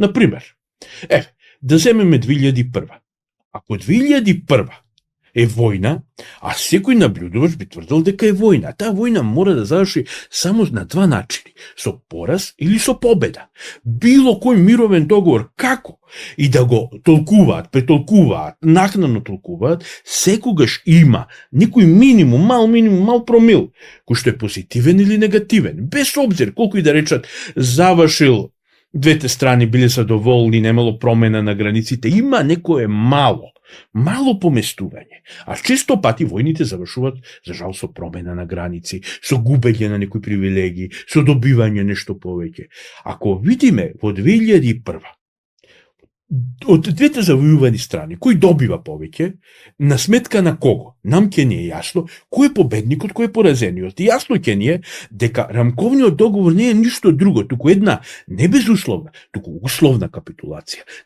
Например, да земеме 2001. Ако 2001 е војна, а секој наблюдуваш би тврдел дека е војна. Таа војна мора да заврши само на два начини, со пораз или со победа. Било кој мировен договор, како и да го толкуваат, претолкуваат, накнано толкуваат, секогаш има некој минимум, мал промил, кој што е позитивен или негативен, без обзир колку и да речат завршил, двете страни биле задоволни, немало промена на границите, има некое мало поместување. А често пати војните завршуваат, за жал, со промена на граници, со губење на некои привилегии, со добивање нешто повеќе. Ако видиме во 2001 од двете завојувани страни, кој добива повеќе, на сметка на кого? Нам ќе ни е јасно кој е победникот, кој е поразениот. И јасно ќе ни е дека рамковниот договор не е ништо друго, туку една не безусловна, туку условна капитулација.